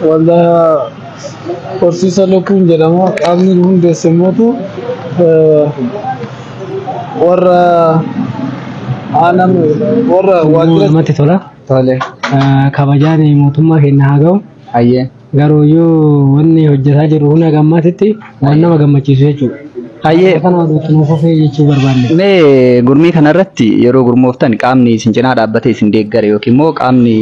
Waldaa horsiisa lukkuun jedhama. Qaamni nu hundeesse immoo warra aanaa warra waajjira. Namatti tola. Tole. Kabajaan mootummaa keenya haa ga'u. Hayyee. Garuu iyyuu wanni hojjetaa jiru kun hanga ammaatitti waan nama gammachiisu jechuudha. Hayyee. Kana walitti nuuf fufee jechuu barbaanne. Mee gurmii kanarratti yeroo gurmooftan qaamni isin cinaa dhaabbatee isin deeggare yookiin immoo qaamni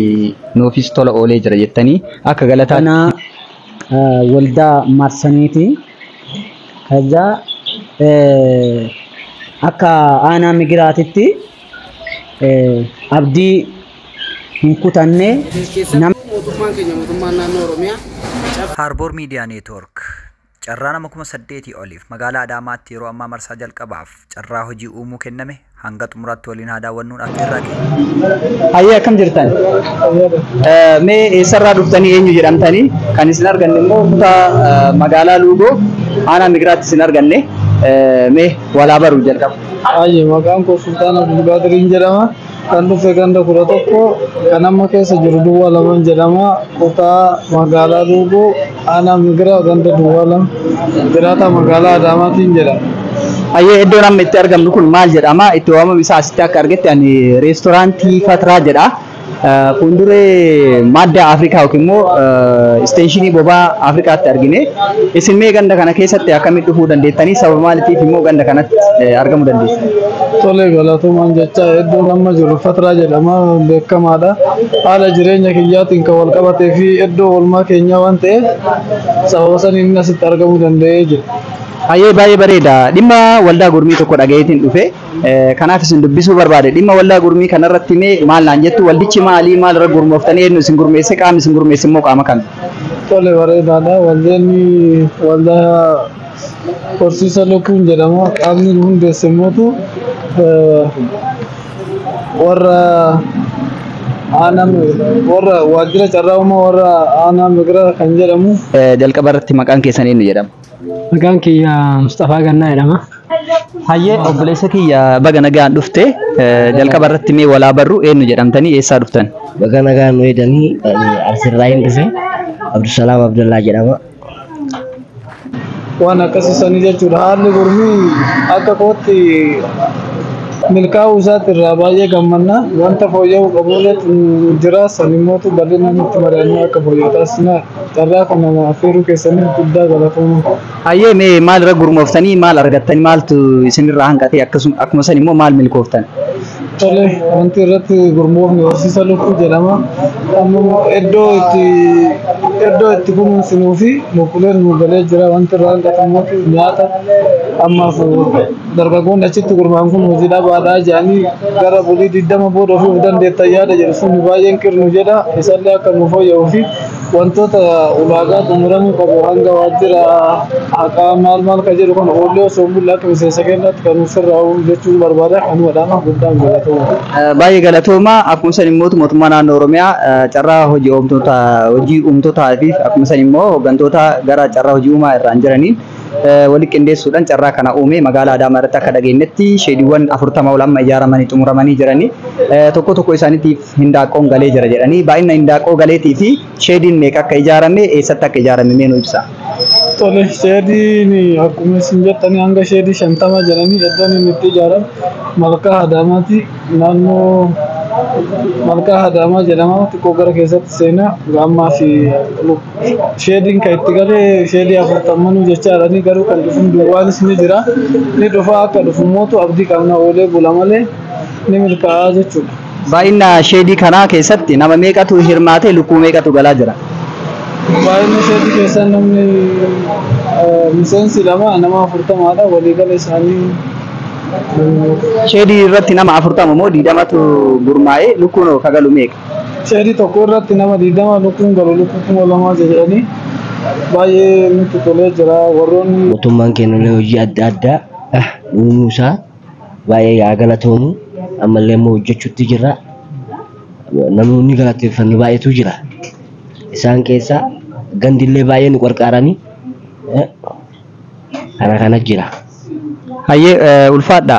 nuufis tola oolee jira jettanii akka galataa Kana waldaa marsaniiti. ከዛ akka aanaa migiraatitti abdii hin kutanne nama Mootummaan keenya, mootummaan naannoo Oromiyaa Harbour Media Network carraa nama 8,000 oliif magaalaa Adaamaatti yeroo ammaa marsaa jalqabaaf carraa hojii uumuu kenname hanga xumuraatti waliin haa daawwannuun affeerraa keenya. Hayyee, akkam jirtan? Mee eessarraa dhuftanii, eenyu jedhamtanii? Kan isin arganne immoo kutaa magaalaa Luugoo, aanaa Migiraatti isin arganne. Mee walaa baruu jalqaba. Hayyee, maqaan koo Sultaan Abdulqaadiriin jedhama. Kan dhufe ganda 11, kan amma keessa jiru Duwwaa laman jedhama. Kutaa magaalaa Luugoo, aanaa Migiraa, ganda Duwwaa 2, jiraata magaalaa Adaamaatiin jedhama. Hayyee, iddoon amma itti argamnu kun maal jedhama? Itti waamamni isaa asitti akka argetti ani reestooraantii Fatraa jedha. Fuulduree madda Afrikaa yookiin immoo isteeshinii boba'aa Afrikaatti argine. Isin mee ganda kana keessatti akkamitti dhufuu dandeettanii? Sababa maaliitiif immoo ganda kanatti argamuu dandeessan? Tole, galatoomaan jecha. Iddoon amma jiru Fatraa jedhama, beekamaadha. Haala jireenya kiyyaatiin kan wal qabatee fi iddoo oolmaa keenyaa waan ta'eef sababa saniin asitti argamuu danda'ee jira. Hayyee, baay'ee bareeda. Dhimma waldaa gurmii tokko dhagayeetiin dhufe. Kanaaf isin dubbisuu barbaade. Dhimma waldaa gurmii kanarratti mee maal naan jettu? Waldichi maali? Maal irra gurmooftanii? Eenyu isin gurmeesse? Qaamni isin gurmeesse immoo qaama kami? Tole, bareedaadha. Waldeen waldaa horsiisa lukkuun jedhama. Qaamni nu hundeesse immoo warra aanaa warra waajjira carraa uumaa warra aanaa Migiraa kan jedhamu. Jalqaba irratti maqaan keessan eenyu jedhama? Maqaan kiyya Mustafaa Gannaa jedhama. Hayyee, obboleessa kiyya, baga nagaan dhufte. Jalqaba irratti mee walaa barru, eenyu jedhamtanii, eessaa dhuftan? Baga nagaan nu eedanii. Asirraa hin dhufe, Abdusalaam Abdullaa jedhama. Waan akkasii jechuudha. Haalli gurmii akka kootti milkaa'uu isaatti irraa baay'ee gammanna. Wanta fooyya'uu qabuuletu jira. San immoo bal'inaan itti mari'annee akka fooyya'u taasisna. Carraa kana affeeruu keessaniif guddaa galatooma. Hayyee, mee maal irra gurmooftanii, maal argattanii, maaltu isinirraa hanqatee, akkasuma akkuma san immoo maal milkooftan? Tole, wanti irratti gurmoofne horsiisa lukkuu jedhama. Amma iddoo itti kunuunsinuu fi lukkuleen nu galee jira. Wanti irraa hanqatu nyaata. Ammaaf dargaggoonni achitti gurmaa'an kun hojii dhabaadhaa jedhanii gara bulii 20 booda ofii of dandeettan yaada jedhu sun baay'een qirnu jedha. Isallee akka nu fooyya'uu fi wantoota ulaagaa xumuramuu qabu hanga waajjira haqaa maal maal ka jedhu kana oollee osoo hin bulle akka miseensa keenyaatti kan nuuf sirraa'u jechuun barbaada. Kanumadhaan guddaan galatooma. Baay'ee galatooma. Akkuma san immoo mootummaa naannoo Oromiyaa carraa hojii uumtoota, hojii uumtotaa fi akkuma san immoo hooggantoota gara carraa hojii uumaa irraan jiraniin walitti qindeessuudhaan carraa kana uume. Magaalaa Adaamaa irratti akka dhageenyetti sheediiwwan 40 ol amma ijaaramanii xumuramanii jiranii, tokko tokko isaaniitiif hindaaqqoon galee jira jedhanii. Baay'ina hindaaqqoo galeetii fi sheediin meeqa akka ijaarame, eessatti akka ijaarame mee nu ibsa. Tole, sheediin akkuma isin jettanii hanga sheedii 50 jedhanii. Iddoon inni itti ijaarame Malkaa Adaamaati. Naannoo Malkaa Adaamaa jedhama, xiqqoo gara keessatti seenaa. Ammaa fi sheediin kan itti galee sheedii 40nuu jechaadhani. Garuu kan dhufuun duwwaanis ni jira, ni dhufa. Akka dhufumootu abdii qabna, oolee bula malee ni milkaa'aa jechuudha. Baay'ina sheedii kanaa keessatti nama meeqatu hirmaate, lukkuu meeqatu galaa jira? Baay'inni sheedii keessaa namni miseensi lama nama 40dha waliigala isaanii. Sheedii irratti nama 40 moo 20tu gurmaa'ee, lukkuun hoo kagalu meeqa? Sheedii tokko irratti nama 20, lukkuun galu lukkuu 2000 jedhanii. Baay'ee nutti tolee jira warroonni. Mootummaan keenya hojii adda addaa uumuu isaa baay'ee haa galatoomu. Ammallee immoo hojjechuutti jirra. Namoonni galateeffannu baay'eetu jira. Isaan keessaa gandillee baay'ee nu qarqaaranii kana kana jira. Hayyee, ulfaadha.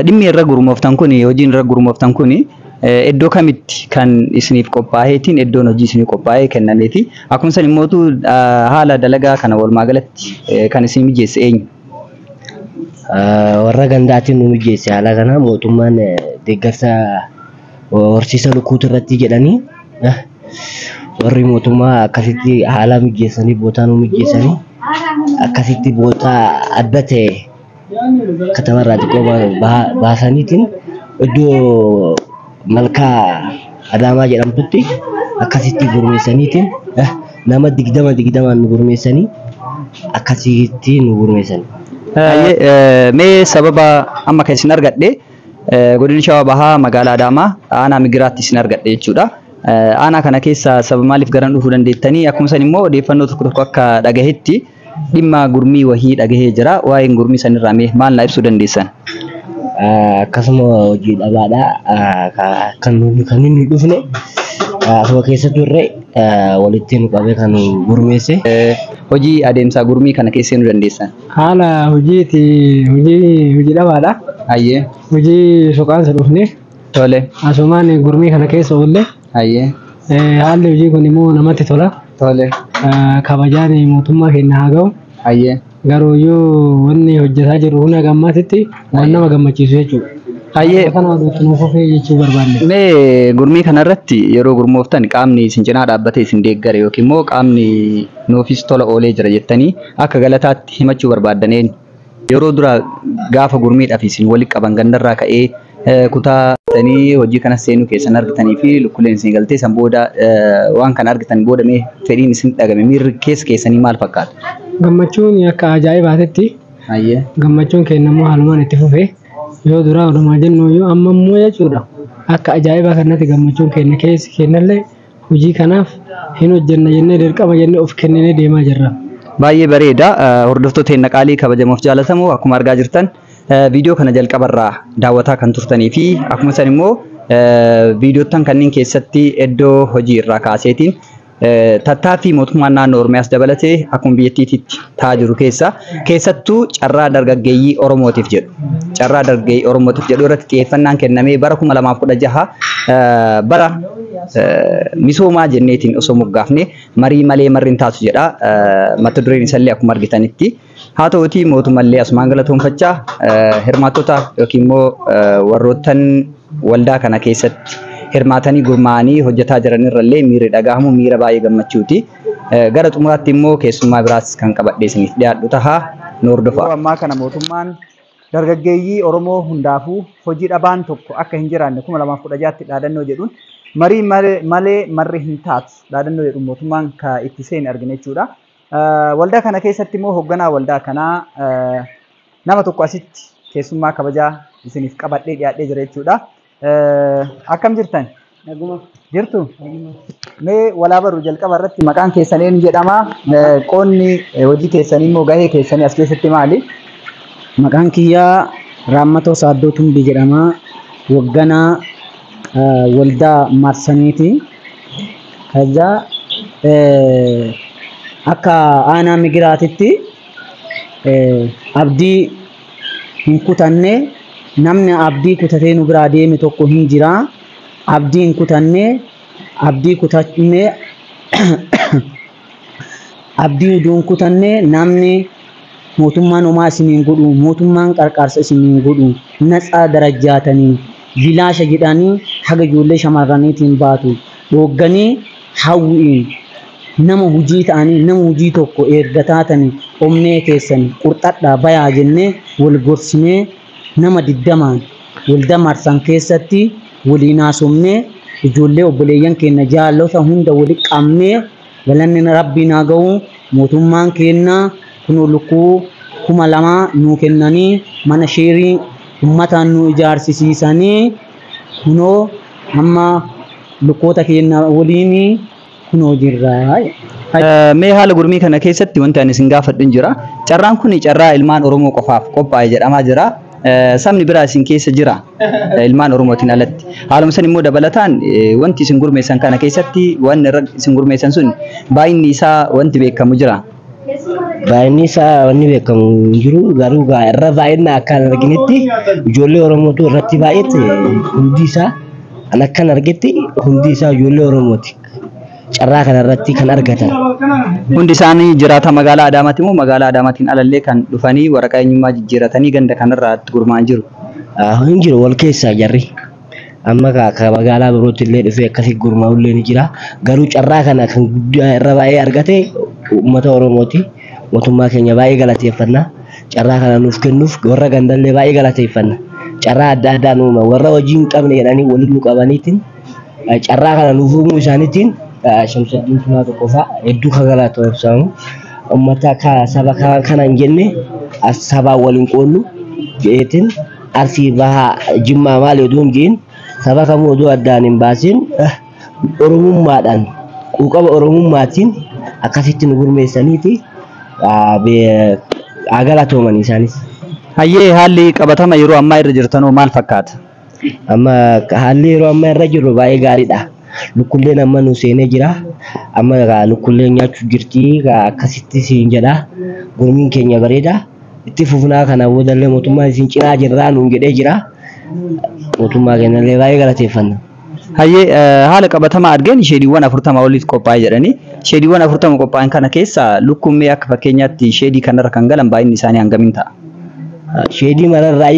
Dhimmi irra gurmooftan kuni, hojiin irra gurmooftan kuni Iddoo kamitti kan isiniif qophaa'eetiin iddoon hojii isiniif qophaa'ee kennameefi akkuma san immootu haala dalagaa kana walumaa galatti kan isin mijeesse eenyu? Warra gandaatiin nu mijeesse haala kana mootummaan deeggarsa horsiisa lukkuutu irratti jedhanii warri mootummaa akkasitti haala mijeessanii bootaa nu mijeessanii akkasitti bootaa adda ta'e katamarraa xiqqoo baasaniitiin iddoo malkaa Adaamaa jedhamtutti akkasitti gurmeessaniitiin nama 20 20n nu gurmeessanii akkasitti nu gurmeessan. Mee sababa amma kan isin argadhe godina Shawaa Bahaa magaalaa Adaamaa aanaa Migiraatti isin argadhe jechuudha. Aanaa kana keessa sababa maaliif garan dhufuu dandeettanii akkuma san immoo odeeffannoo tokko tokko akka dhagahetti dhimma gurmii wahii dhagahee jira. Waa'een gurmii sanirraa mee maal naa ibsuu dandeessan? Akkasuma hojii dhabaadha. Kan inni dhufne asuma keessa turre walitti nu qabee kan gurmeesse. Hojii adeemsaa gurmii kana keessa seenuu dandeessan? Haala hojiiti hojii dhabaadha. Hayyee. Hojii soqaansa dhufne. Tole. Asumaan gurmii kana keessa oolle. Hayyee. Haalli hojii kun immoo namatti tola. Tole. Kabajaan mootummaa keenya haa ga'u. Hayyee. Garuu iyyuu wanni hojjetaa jirru kun hanga ammaatitti waan nama gammachiisu jechuudha. Hayyee. Kana walitti nuuf fufee jechuu barbaanne. Mee gurmii kanarratti yeroo gurmooftan qaamni isin cinaa dhaabbatee isin deeggare yookiin immoo qaamni nuufis tola oolee jira jettanii akka galataatti himachuu barbaaddan eenyu? Yeroo dura gaafa gurmiidhaaf isin walitti qaban gandarraa ka'ee kutaa hojii kana seenuu keessan argitanii fi lukkuleen isin galtee san booda waan kana argitan booda mee fedhiin isin dhagame miirri keessa keessanii maal fakkaata? Gammachuun akka ajaa'ibaatitti Hayyee. Gammachuun keenya immoo haalumaan itti fufee yoo duraa odumaa jennu iyyuu amma immoo jechuudha akka ajaa'ibaa kanatti gammachuun keenya keessi keenyallee hojii kanaaf hin hojjenna jennee dirqama jennee of kenninee deemaa jirra. Baay'ee bareeda. Hordoftoota keenya qaalii kabajamoof jaalatamoo akkuma argaa jirtan viidiyoo kana jalqabarraa daawwataa kan turtanii fi akkuma san immoo viidiyoottan kanneen keessatti iddoo hojii irraa kaaseetiin tattaaffii mootummaan naannoo Oromiyaas dabalatee akkuma biyyattiitti ta'aa jiru keessa keessattuu carraa dargaggeeyyii Oromootiif jedhu carraa dargaggeeyyii Oromootiif jedhu irratti xiyyeeffannaan kennamee bara 2016 bara misoomaa jenneetiin osoo moggaafne marii malee marri hin taatu jedha mata dureen isallee akkuma argitanitti. Haa ta'uutii mootummallee asumaan galatoonfachaa hirmaattota yookiin immoo warroottan waldaa kana keessatti hirmaatanii gurmaa'anii hojjetaa jiran irrallee miirri dhagahamu miira baay'ee gammachuuti. Gara xumuraatti immoo keessummaa biraas kan qabadhee isiniif dhiyaadhu tahaa nu hordofaa. Yeroo ammaa kana mootummaan dargaggeeyyii Oromoo hundaafuu hojii dhabaan tokko akka hin jiraanne 2016tti dhaadannoo jedhuun marii malee marri hin taatu dhaadannoo jedhuun mootummaan ka itti seene argina jechuudha. Waldaa kana keessatti immoo hoogganaa waldaa kanaa nama tokko asitti keessummaa kabajaa isiniif qabadhee dhiyaadhee jira jechuudha. Akkam jirtan? Jirtu? Mee walaa baruu jalqaba irratti maqaan keessan eenyu jedhama? Qoonni hojii keessanii immoo gahee keessanii as keessatti maali? Maqaan kiyyaa Raammatoo Saaddoo Tumbii jedhama. Hoogganaa waldaa Marsaniiti. Kaza akka aanaa Migiraatitti abdii hin kutanne namni abdii kutatee nu biraa deeme tokko hin jira. Abdii hin kutanne abdii kutanne abdii utuu hin kutanne namni mootummaan homaa isiniin godhu mootummaan qarqaarsa isiniin godhu natsaa darajjaatanii bilaasha jedhanii haga ijoollee shamarraniitiin baatu dhoogganii hawwiin nama hojii ta'anii nama hojii tokko erga taatanii onnee keessan qurxadhaa bayaa jennee wal gorsinee nama 20 waldaa Marsan keessatti waliin haasofnee ijoollee obboleeyyan keenya jaalota hunda wali qabnee galanni rabbiin haa ga'u mootummaan keenya kunoo lukkuu 2000 nuu kennanii mana sheerii uummataan nu ijaarsisiisanii kunoo amma lukkoota keenya waliin kunoo jirra. Mee haala gurmii kana keessatti wanti ani isin gaafadhu hin jira. Carraan kun carraa ilmaan Oromoo qofaaf qophaa'e jedhamaa jira. Sabni biraa isin keessa jira ilmaan Oromootiin alatti. Haaluma san immoo dabalataan wanti isin gurmeessan kana keessatti wanni irra isin gurmeessan sun baay'inni isaa wanti beekamu jira. Baay'inni isaa wanni beekamu hin jiru garuu irra baay'ina akka arginetti ijoollee Oromootu irratti baay'ate hundi isaa An akkan argetti hundi isaa ijoollee Oromooti. Carraa kanarratti kan argatan. Hundi isaanii jiraata magaalaa Adaamaati moo magaalaa Adaamaatiin alallee kan dhufanii waraqaa eenyummaa jijjiiratanii ganda kanarraa itti gurmaa'an jiru? Hin jiru wal keessaa jarri. Amma ka magaalaa birootti illee dhufee akkasii gurmaa'u illee ni jira. Garuu carraa kana kan guddaa irra baay'ee argate uummata Oromooti. Mootummaa keenya baay'ee galateeffanna. Carraa kana nuuf kennuuf warra gandallee baay'ee galateeffanna. Carraa adda addaa nu uuma. Warra hojii hin qabne jedhanii walitti nu qabaniitiin carraa kana nuuf uumuu isaaniitiin Shamsaddiin Tunaa tokko fa'a hedduu kan galateeffamu. Uummata saba kana hin jenne sabaan waliin qoollu jedheetiin Arsii bahaa Jimmaa maali oduu hin jedhin saba kamuu oduu addaan hin baasin Oromummaadhaan quuqama Oromummaatiin akkasitti nu gurmeessaniiti haa galatooman isaanis. Hayyee, haalli qabatama yeroo ammaa irra jirtanoo maal fakkaata? Amma haalli yeroo ammaa irra jirru baay'ee gaariidha. Lukkulleen amma nu seenee jira. Amma lukkulleen nyaachuu jirti akkasitti siin jedha. Gurmiin keenya bareeda. Itti fufnaa kana boodallee mootummaan isin cinaa jirraa nuun jedhee jira. Mootummaa keenyallee baay'ee galateeffanna. Hayyee, haala qabatamaa argeen sheediiwwan 40 olitti qophaa'e jedhanii sheediiwwan 40 qophaa'an kana keessa lukkummee akka fakkeenyaatti sheedii kanarra kan galan baay'inni isaanii hangamiin ta'a? Sheedii mararraa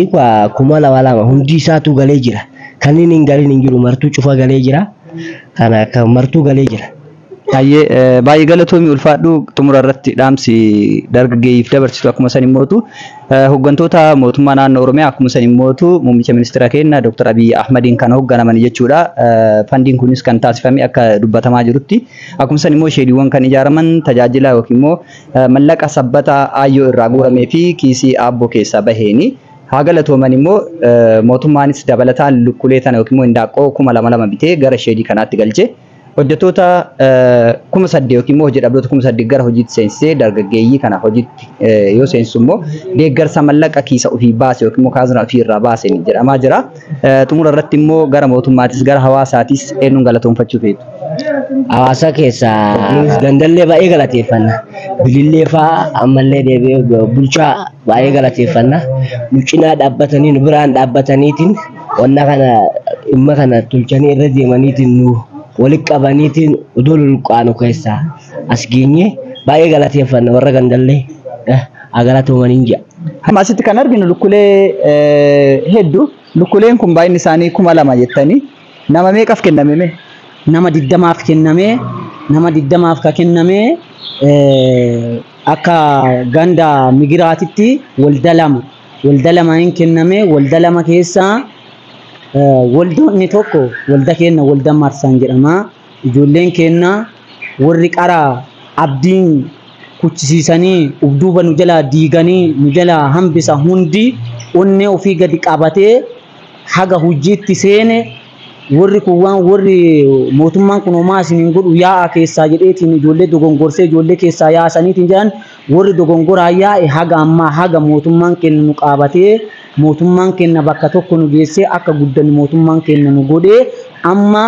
2000 hundi isaatu galee jira. Kanneen hin galin hin jiru, martuu cufa galee jira. Kana akka martuu galee jira. Hayyee, baay'ee galatoomii, ulfaadhu. Xumura irratti dhaamsi dargaggeeyyiif dabarsitu, akkuma san immootu hooggantoota mootummaa naannoo Oromiyaa, akkuma san immootu muummicha ministeera keenya Dr. Abiyyi Ahmadiin kan hoogganaman jechuudha. Fandiin kunis kan taasifame akka dubbatamaa jirutti akkuma san immoo sheediiwwan kan ijaaraman tajaajila yookiin immoo mallaqa sabbata aayyoo irraa guuramee fi kiisii aabboo keessaa baheeni. Haa galatooman immoo mootummaanis dabalataan lukkulee tana yookiin immoo indaaqqoo 2000 bitee gara sheedii kanaatti galche. Hojjettoota 8000 yookiin immoo hojii dhabdoota 8000 gara hojiitti seensisee dargaggeeyyii kana hojiitti yoo seensisu immoo deeggarsa mallaqa kiisa ofii baase yookiin immoo kaazina ofii irraa baaseen jedhamaa jira. Xumura irratti immoo gara mootummaatis gara hawaasaatis eenyuun galatoonfachuu feetu? Hawaasa keessaa gandallee baay'ee galateeffanna. Bilillee fa'aa ammallee deebi'ee bulchaa baay'ee galateeffanna. Nu cinaa dhaabbatanii nu biraan dhaabbataniitiin wanna kana dhimma kana tolchanii irra deemaniitiin nu walitti qabaniitiin odoo lulluqqaanu keessaa as geenye baay'ee galateeffanna warra gandallee haa galatoomaniin jedha. Amma asitti kan arginu lukkulee hedduu. Lukkuleen kun baay'inni isaanii 2000 jettanii nama meeqaaf kenname mee? Nama 20f kenname, nama 20f ka kenname akka ganda migiraatitti walda lama walda lama hin kenname. Walda lama keessaa waldoonni tokko walda kenna walda marsaan jedhama. Ijoolleen kenna warri qara abdiin kuchisiisanii ufduuba nu jalaa diiganii nu jalaa hambisa hundi onnee ofii gadi qabatee haga hojiitti seene. Warri kun waan warri mootummaan kun homaa isin hin godhu yaa'a keessaa jedheetiin ijoollee dogongorsee ijoollee keessaa yaasaniitiin jedhan, warri dogongoraa yaa'e haga ammaa haga mootummaan kenna nu qabatee mootummaan kenna bakka tokko nu geessee akka guddannu mootummaan kenna nu godhee amma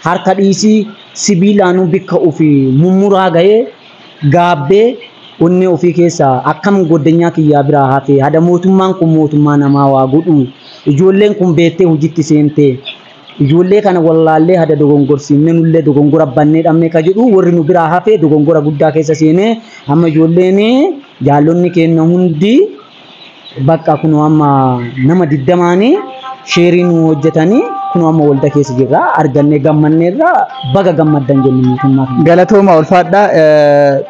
harka dhiisii sibiilaanuu bikka ofii mummuraa ga'ee gaabbee onnee ofii keessaa akkam goddanyaa kiyyaa biraa hafe hada mootummaan kun mootummaa namaa waa godhu ijoolleen kun beettee hojiitti seentee ijoollee kana wallaallee hada dogongorsiifne nullee dogongora bannee dhabne ka jedhu warri nu biraa hafe dogongora guddaa keessa seenee amma ijoolleen jaallonni keenya hundi bakka kunoo amma nama 20nii sheerii nu hojjetanii kunoo amma walda keessa jirra argannee gammanneerra baga gammaddan jennu mootummaa kana. Galatooma, ulfaadha.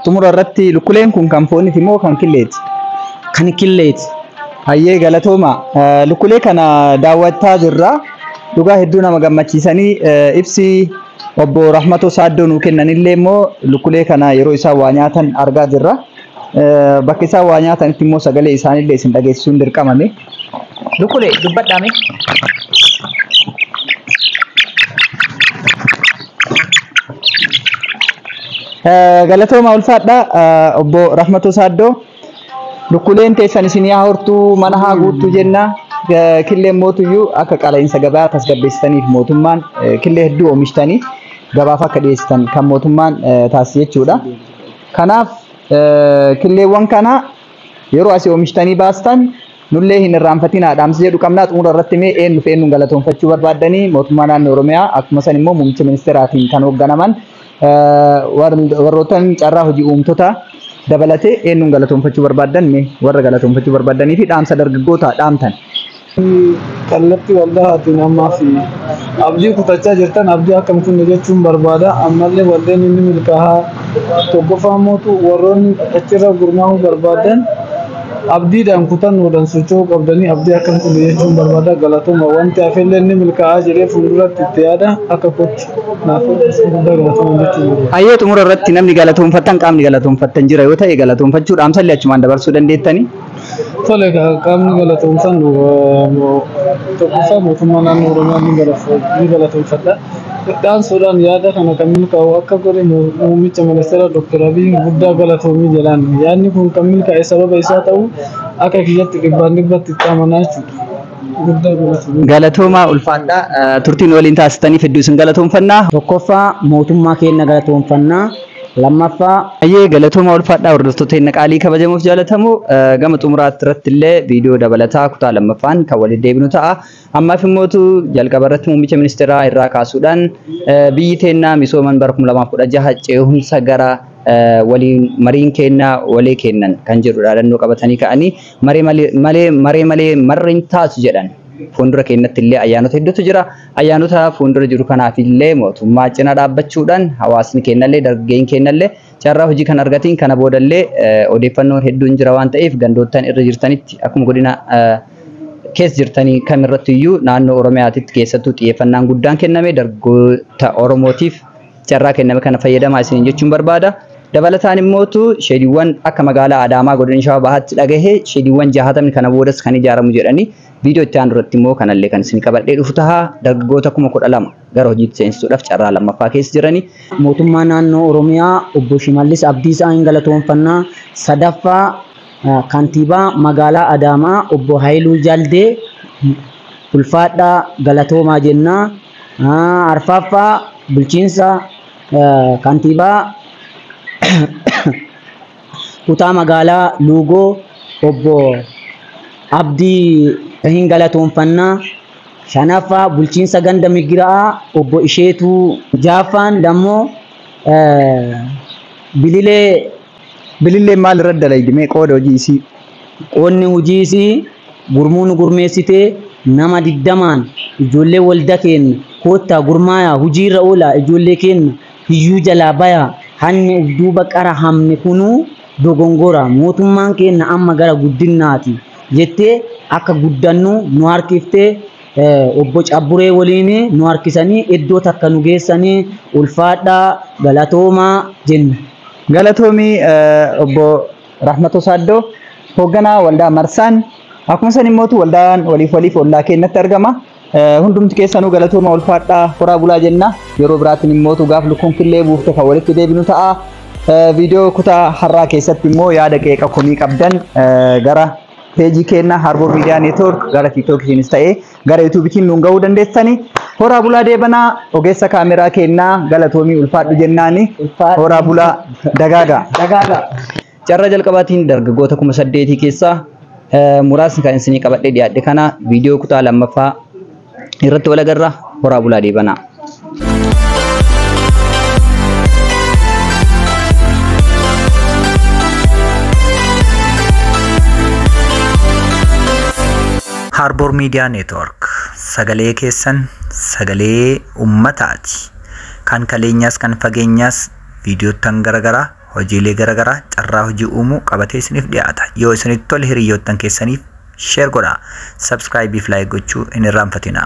Xumura irratti lukkuleen kun kan fooniti moo kan killeeti? Kan killeeti. Hayyee, galatooma. Lukkulee kana daawwachaa jirra. Dhugaa hedduu nama gammachiisanii ibsi obbo Rahmatoo Saaddoo nuu kennanillee immoo lukkulee kana yeroo isaan waa nyaatan argaa jirra. Bakka isaan waa nyaatanitti immoo sagalee isaanillee isin dhageessisuun dirqamame. Lukkulee dubbadhaame. Galatooma, ulfaadha obbo Rahmatoo Saaddoo. Lukkuleen teessan isin yaa hortuu, mana haa guuttuu jenna. Killeen mootuyyuu akka qaala'insa gabaa tasgabbeessitaniif mootummaan killee hedduu oomishtanii gabaaf akka dhiyeessitan kan mootummaan taasise jechuudha. Kanaaf killeewwan kana yeroo asii oomishtanii baastan Nullee hin irraanfatinaa dhaamsa jedhu qabnaa. Xumura irratti mee eenyu fi eenyuun galatoonfachuu barbaaddanii? Mootummaa naannoo Oromiyaa, akkuma san immoo muummicha ministeeraatiin kan hoogganaman warroottan carraa hojii uumtotaa dabalatee eenyuun galatoonfachuu barbaaddan? Mee warra galatoonfachuu barbaaddanii fi dhaamsa dargaggoota dhaamtan. Kallattii waldaatiin ammaa fi abdii kutachaa jirtan, abdii akkam kunne jechuun barbaada. Ammallee waldeen inni milkaa'aa. Tokkoffaa mootu warroonni achirra gurmaa'uu barbaadan abdiidhaan kutannoodhaan socho'uu qabdanii, abdii akkam kunne jechuun barbaada. Galatooma. Wanti hafellee inni milkaa'aa jedhee fuulduratti itti yaada akka kootti naaf guddaa galatooma jechuun barbaada. Hayyee, xumura irratti namni galatoonfattan, qaamni galatoonfattan jira yoo ta'e galatoonfachuu, dhaamsallee achumaan dabarsuu dandeettanii. Tole, qaamni galatoomsan tokkoffaa mootummaa naannoo Oromiyaa ni galatoomfadha. Dhaamsuudhaan yaada kana kan milkaa'u akka godhe muummicha ministeera Dr. Abiy guddaa galatoomii jedhaan. Yaadni kun kan milkaa'e sababa isaa ta'u akka kiyyatti 100% itti amanaa jechuudha. Guddaa galatoomii. Galatoomaa, ulfaadhaa. Turtiin waliin taasistaniif hedduu isin galatoomfannaa. Tokkoffaa mootummaa keenya galatoomfannaa. Lammaffaa Hayyee, galatooma, ulfaadhaa. Hordoftoota keenya qaalii kabajamuuf jaalatamu, gama xumuraatti irratti illee viidiyoo dabalataa kutaa lammaffaan kan waliin deebinu ta'a. Ammaaf immootu jalqaba irratti muummicha ministeeraa irraa kaasuudhaan biyyi teennaa misooman bara 2016 ceehumsa gara waliin mariin kennaa walii kennan kan jedhu dhaadannoo qabatanii ka'anii maree malee maree malee marri hin taatu jedhan. Fuuldura keenyatti illee ayyaanota hedduutu jira. Ayyaanota fuuldura jiru kanaaf illee mootummaa cina dhaabbachuudhaan hawaasni keenyallee, dargaggeen keenyallee carraa hojii kan argatiin kana boodallee odeeffannoon hedduun jira waan ta'eef, gandoottan irra jirtanitti, akkuma godina keessa jirtanii kamirratti iyyuu, naannoo Oromiyaatitti keessattuu xiyyeeffannaan guddaan kenname dargaggoota Oromootiif carraa kenname kana fayyadamaa isiniin jechuun barbaada. Dabalataan immootu sheediiwwan akka magaalaa Adaamaa godina Shawaa Bahaatti dhagahee sheediiwwan 60 kana boodas kan ijaaramu jedhanii, viidiyoo itti aanu irratti immoo kanallee kan isin qabadhee dhufu taha. Dargaggoota 12,000 gara hojiitti seensisuudhaaf carraa lammaffaa keessa jiranii. Mootummaa naannoo Oromiyaa obbo Shimallis Abdiisaa hin galatoomfannaa. Sadaffaa kantiibaa magaalaa Adaamaa obbo Haayiluu Jaldee ulfaadhaa galatoomaa jennaa. Arfaffaa bulchiinsa kantiibaa kutaa magaalaa Luugoo obbo Abdii hin galatoomfannaa. Shanaffaa bulchiinsa ganda Migira'aa obbo Isheetuu. Jaaffaan dammoo Bililee. Bililleen maal irra dalaydi mee, qooda hojii isii? Qoonni hojii isii gurmuu nu gurmeessitee nama 20n ijoollee walda keenya koottaa gurmaayaa, hojiirra oolaa, ijoollee keenya hiyyuu jalaa bayaa, hanni uf duuba qara hamne kunuu dogongora, mootummaan keenya amma gara guddinnaati jettee akka guddannu nu harkiftee, obbo Cabburee waliin nu harkisanii iddoo takka nu geessanii, ulfaadhaa galatoomaa jenna. Galatoomii obbo Rahmatoo Saaddoo, hoogganaa waldaa Marsaan, akkuma san immootu waldaan waliif waliif ollaa keenyatti argama. Hundumti keessanuu galatooma, ulfaadhaa, horaa bulaa jenna. Yeroo biraatiin immootu gaaf lukkuun killee buufte kan walitti deebinu ta'a. Viidiyoo kutaa har'aa keessatti immoo yaada qeeqa komii qabdan gara peejii keenya Harbour Media Network, gara TikTokiinis ta'ee gara YouTubetiin nuun gahuu dandeessani. Horaa bulaa deebanaa. Ogeessa kaameraa kennaa galatoomii, ulfaadhu jennaani. Horaa bulaa, dagaagaa. Dagaagaa. Carraa jalqabaatiin dargaggoota 8,000 keessaa muraasni kan isinii qabadhee dhiyaadhe kana, viidiyoo kutaa lammaffaa irratti wal agarra. Horaa bulaa deebanaa. Harbour Media Network, sagalee keessan, sagalee ummataati. Kan kaleenyaas kan fageenyaas viidiyoottan garaagaraa, hojiilee garaagaraa carraa hojii uumuu qabatee isiniif dhiyaata. Yoo isinitti tole hiriyoottan keessaniif share godhaa. Subscribe fi like gochuu hin irraanfatinaa.